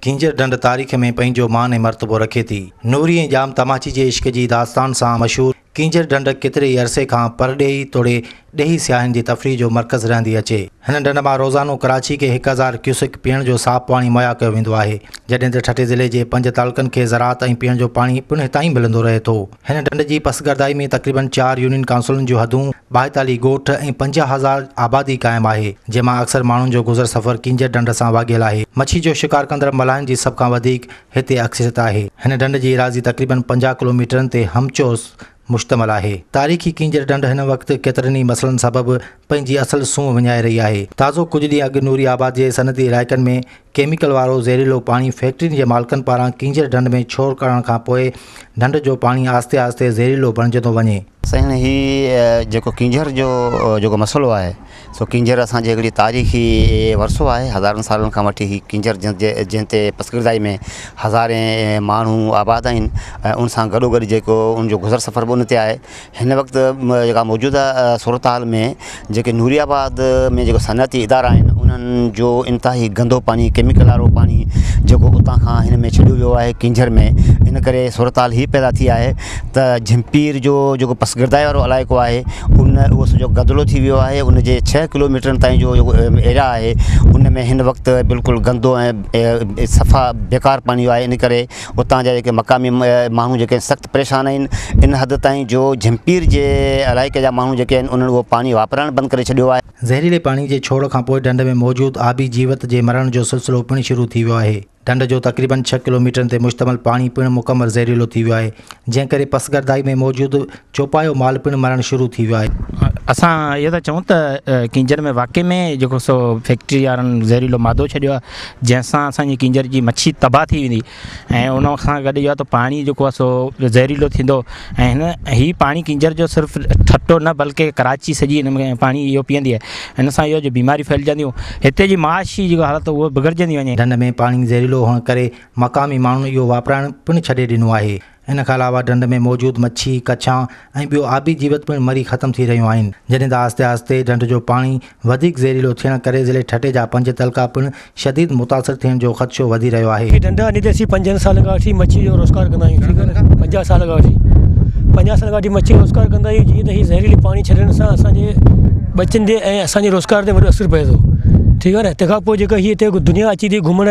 ڪينجهر ڍنڍ تاريخ ۾ پنهنجو مان ۽ مرتبو رکي ٿي. نوري ۽ ڄام تماچي جي عشق جي داستان سان مشهور ڪينجهر ڍنڍ ڪيتري ئي عرصي کان پرڏيهي توڙي ڏيهي سياحن جي تفريح جو مرڪز رهندي اچي. هن ڍنڍ مان روزانو ڪراچي کي 1000 ڪيوسڪ پيئڻ جو صاف پاڻي مهيا ڪيو ويندو آهي. جڏهن ته ٺٽي ضلعي جي پنج تعلقن کي زراعت ۽ پيئڻ جو پاڻي پڻ هتان ئي ملندو رهي ٿو. هن ڍنڍ جي پسگردائي ۾ تقريبن چار يونين ڪائونسلن جون حدون، 42 ڳوٺ ۽ 50,000 آبادي قائم آهي، جنهن مان اڪثر ماڻهن جو گذر سفر ڪينجهر ڍنڍ سان واڳيل آهي. مڇي جو شڪار ڪندڙ ملاحن جي سڀ کان وڌيڪ هتي اڪثريت آهي. هن ڍنڍ جي ايراضي تقريبن 50 ڪلوميٽرن تي همچوس مشتمل آهي. تاريخي ڪينجهر ڍنڍ هن وقت ڪيترن ئي مسئلن سبب پنهنجي اصل سونهن وڃائي رهي آهي. تازو ڪجهه ڏينهن اڳ نوري آباد جي صنعتي علائقن ۾ ڪيميڪل وارو زهريلو پاڻي فيڪٽرين جي مالڪن پاران ڪينجهر ڍنڍ ۾ ڇوڙ ڪرڻ کان پوء ڍنڍ جو پاڻي آهستي آهستي زهريلو بڻجندو وڃي. سائين هي جيڪو ڪينجهر جو جيڪو مسئلو آهي سو ڪينجهر اسان جي هڪڙي تاريخي ورثو آهي هزارن سالن کان وٺي هي ڪينجهر جنهن تي پسگردائي ۾ هزارين ماڻهو آباد آهن ۽ ان سان گڏو گڏ جيڪو ان جو گذر سفر به ان تي آهي هن وقت جيڪا موجوده صورتحال ۾ جيڪي نوري آباد ۾ جيڪو صنعتي ادارا آهن انهن جو انتهائي گندو پاڻي ڪيميڪل وارو پاڻي جيڪو اتان کان هن ۾ ڇڏيو ويو آهي ڪينجهر ۾ ان ڪري صورتحال هي پيدا ٿي آهي ته جھمپير جو جيڪو پسگردائي وارو علائقو آهي ان اهو سڄو گدلو ٿي ويو آهي ان جي 6 ڪلوميٽرن تائين جو جيڪو ايريا آهي ان ۾ هن وقت بلڪل گندو ۽ صفا بيڪار پاڻي آهي ان ڪري اتان جا جيڪي مقامي ماڻهو جيڪي سخت پريشان آهن ان حد تائين جو جھمپير جي علائقي جا ماڻهو جيڪي آهن انهن اهو پاڻي واپرائڻ بند ڪري ڇڏيو آهي. زهريلي پاڻي جي ڇوڙ کان پوء ڍنڍ ۾ موجود آبي جيوت جي مرڻ جو سلسلو پڻ شروع ٿي ويو آهي. ڍنڍ جو تقريبن 6 ڪلوميٽرن تي مشتمل پاڻي پڻ مڪمل زهريلو ٿي ويو آهي، جنهن ڪري پسگردائي ۾ موجود چوپايو مال پڻ مرڻ شروع ٿي ويو آهي. اسان اهو ٿا چئون ته ڪينجهر ۾ واقعي ۾ جيڪو سو فيڪٽري وارن زهريلو مادو ڇڏيو آهي جنهن سان اسان جي ڪينجهر جي مڇي تباهه ٿي ويندي ۽ ان کان گڏ اهو آهي ته پاڻي جيڪو آهي سو زهريلو ٿيندو ۽ هن هي پاڻي ڪينجهر جو صرف ٺٽو نه بلڪه ڪراچي سڄي هن ۾ پاڻي اهو پيئندي آهي هن سان اهو جو بيماريون ڦهلجنديون هتي جي معاشي جيڪا حالت اهو بگڙجندي وڃي. ڍنڍ ۾ پاڻي زهريلو هئڻ ڪري مقامي ماڻهن اهو واپرائڻ پڻ ڇڏي ڏنو آهي. ان کان علاوه ڍنڍ ۾ موجود مڇي، ڪڇان ۽ ٻيو آبي جيوت پڻ مري ختم ٿي رهيون آهن. جڏهن ته آهستي آهستي ڍنڍ جو پاڻي وڌيڪ زهريلو ٿيڻ ڪري ضلعي ٺٽي جا پنج تعلقا پڻ شديد متاثر ٿيڻ جو خدشو وڌي رهيو آهي. هي ڍنڍ آهي اسين 5 سالن کان وٺي مڇي جو روزگار ڪندا آهيون ٺيڪ آهي نه 50 سال کان وٺي 50 سال کان وٺي مڇي جو روزگار ڪندا آهيون جيئن ته هي زهريلي پاڻي ڇڏڻ سان اسان جي ٻچن تي ۽ اسان جي روزگار تي وڏو اثر پئي ٿو ٺيڪ آهي نه تنهن کان پوء جيڪا هي هتي دنيا اچي ٿي گهمڻ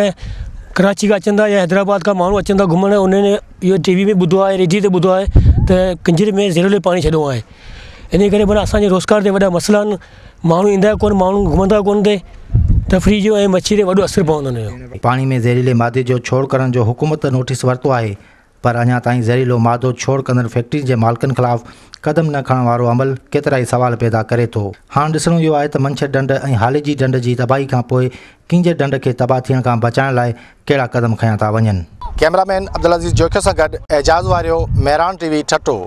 ڪراچي کان اچن ٿا يا حيدرآباد کان ماڻهو اچن ٿا گهمڻ انهن اهو ٽي وي ۾ ٻڌو آهي ريڊيو تي ٻڌو آهي ته ڪنجري ۾ زهريلو پاڻي ڇڏيو آهي ان ڪري معنيٰ اسانجي روزگار تي وڏا مسئلا آهن ماڻهو ايندا ڪونه ماڻهو گهمندا ڪونه هتي تفريح جو ۽ مڇي تي وڏو اثر پوندو ان جو. پاڻي ۾ زهريلي مادي جو ڇوڙ ڪرڻ جو حڪومت نوٽيس ورتو آهي پر اڃا تائين زهريلو مادو ڇوڙ ڪندڙ فيڪٽرين جي مالڪن خلاف قدم نه کڻڻ وارو عمل ڪيترائي سوال پيدا ڪري ٿو. هاڻ ڏسڻو اهو آهي ته منڇر ڍنڍ ۽ هاليجي ڍنڍ جي تباهي کان پوء ڪينجهر ڍنڍ کي تباهه ٿيڻ کان بچائڻ لاء ڪهڙا قدم کنيا ٿا وڃن. ڪئميرا مين عبدالعزيز جوکيو سان گڏ اعجاز واريو، مهراڻ ٽي وي، ٺٽو.